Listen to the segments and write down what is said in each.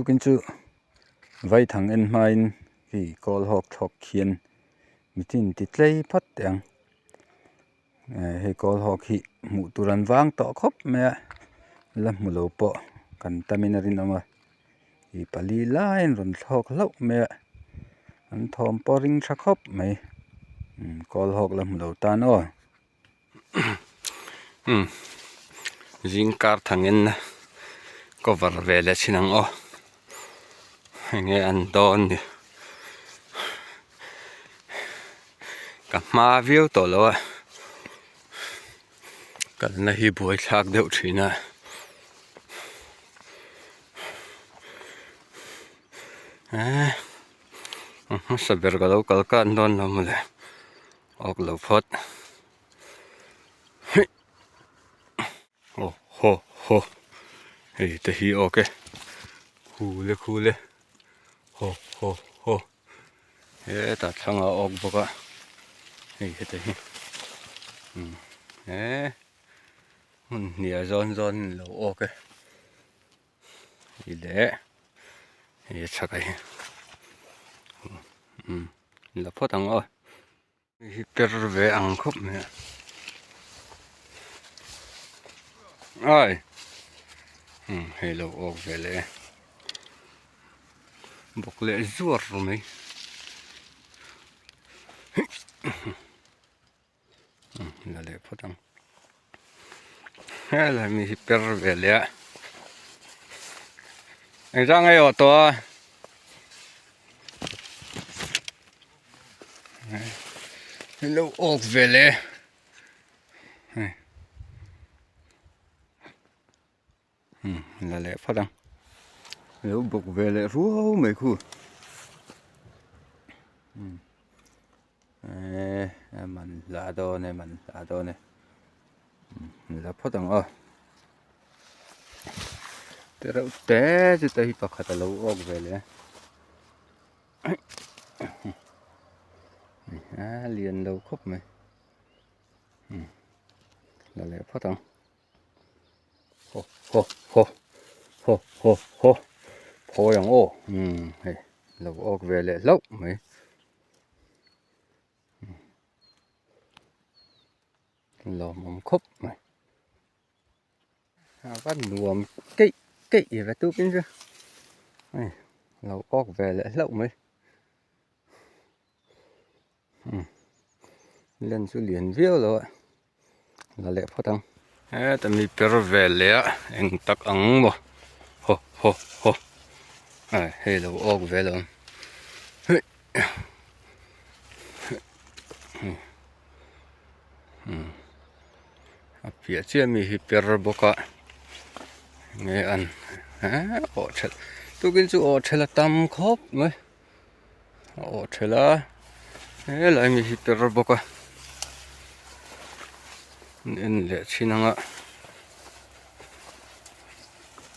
Tukin chu vaithang en hmain hei kawl hawk thlawk khian mitin ti tlei phawt teh ang. Hei kawl hawk hi hmuh tur an vang tawh khawp mai a la hmu lo pawh kan tamin a rinawm a ih pali lai an rawn thlawk hlauh mai a an thawm pawh a ring tha khawp mai kawl hawk la hmu lo tan aw. Zing kar thangin cover ve leh thin ang aw enge an dawn ni ka hma viau tawh lo a kalna hi buai thlak deuh thin a eh hmasa ber ka lo kal kan dawn lo mawle. Awk lo phawt. Hei. Aw haw haw. Hei te hi awk e. Khule khule. Haw haw haw. Hetah thlangah a awk bawk a. Hei heta hi. Umm he hmun hniah zawn zawn in lo awk e. Hei leh hei a chhak ah hian umm la phawt ang aw hei hi per ve ang khawp mai a ai umm hei lo awk ve leh e bawk leh zuar mai la leh phawt ang helai mi hi per ve leh a engzah nge awh tawh a hello awk ve leh hei la leh phawt ang lo bawk ve leh ruau mai khu eee a man hla dawn e man hla dawn e la phawt ang aw te reuh te chu te hi pakhat a lo awk ve leh a a lian lo khawp mai la leh phawt ang. Haw haw haw haw haw haw phawi ang aw umm hei lo awk ve leh hlauh mai lawmawm khawp mai a va nuam keih keih ve tukin chu hei lo awk ve leh hlauh mai umm len chu lian viau lo a la leh phawt ang heta mi per ve leh a eng tak ang maw haw haw haw a hei lo awk ve lo hei a piah chiah mi hi per bawk a enge an eh awh thelh tukin chu awh thelh a tam khawp mai. A awh thelh a helai mi hi per bawk a an en leh thin ang a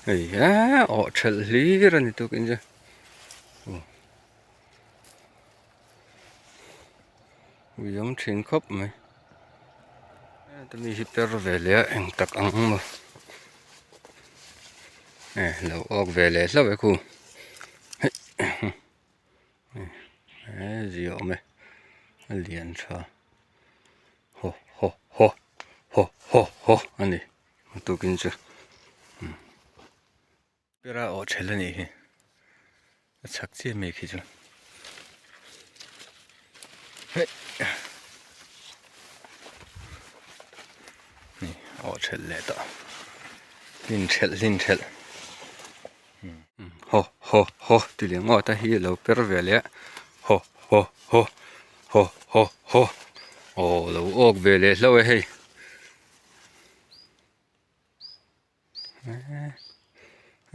hei eee awh thelh hlir a ni tukin chu aw ui awm thin khawp mai heta mi hi per ve leh a eng tak ang maw e lo awk ve leh hlauh e khu. He zia awm e a lian tha haw haw haw haw haw haw a ni tukin chu pera awh thelh a nih hi a chhak chiah mai khi chu hei awh thelh leh tawh hlin thelh hlin thelh. Haw haw haw ti leh ngawt a hi a lo per ve leh a haw haw haw haw haw haw aw lo awk ve leh hlauh e hei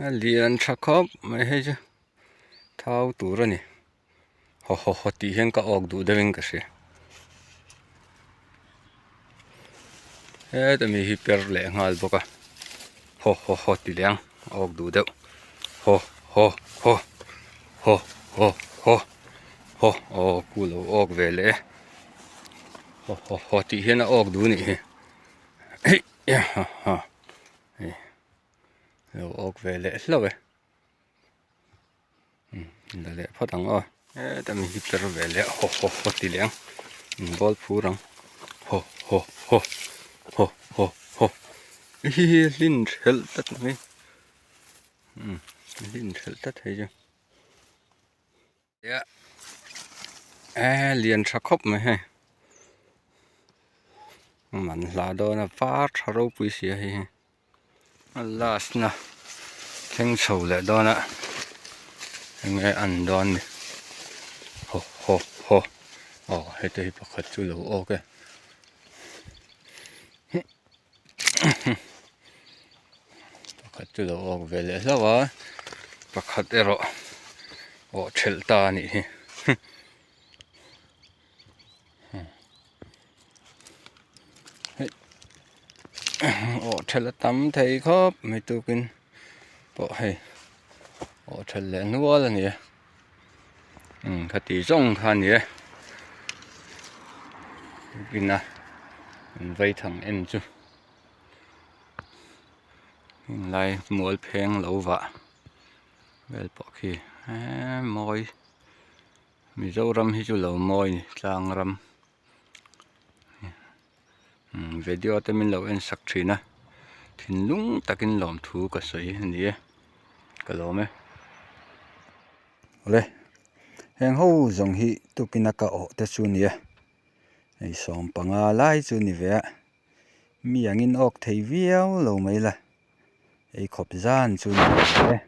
a lian tha khawp mai hei chu thau tur a ni haw haw haw tih hian ka awk duh deuhin ka hria heta mi hi per leh nghal bawk a haw haw haw ti leh ang a awk duh deuh haw haw haw haw haw haw haw aw ku lo awk ve leh e haw haw haw tih hian a awk duh a nih hi hei ha ha hei lo awk ve leh hlauh e. La leh phawt ang aw heta mi hi per ve leh haw haw haw ti leh ang in bawl phur ang haw haw haw haw haw haw hi hi hlin hrelh tlat mai umm hlin hrelh tlat hei chu ia eh lian tha khawp mai hei man hla dawn a var tha ropui si a hei hi. A last na thleng chho leh dawn a enge an dawn ni haw haw haw aw heti hi pakhat chu lo awk e pakhat chu lo awk ve leh hlauh a pakhat erawh awh thelh ta a nih hi. Awh thelh a tam thei khawp mai tukin pawh hei awh thelh leh nual a ni a umm khati zawng kha a ni e tukin a an vei thang en chu heng lai mual pheng lo vah vel pawh khi eee mawi. Mizoram hi chu lo mawi ni tlang ram video te min lo en sak thin a thinlung takin lawmthu ka sawi a ni e ka lawm e. Awle heng ho zawng hi tukina ka awh te chu nia hei 15 lai chu ni ve a mi angin awk thei viau lo mai la ei khawp zan chu ni ve e.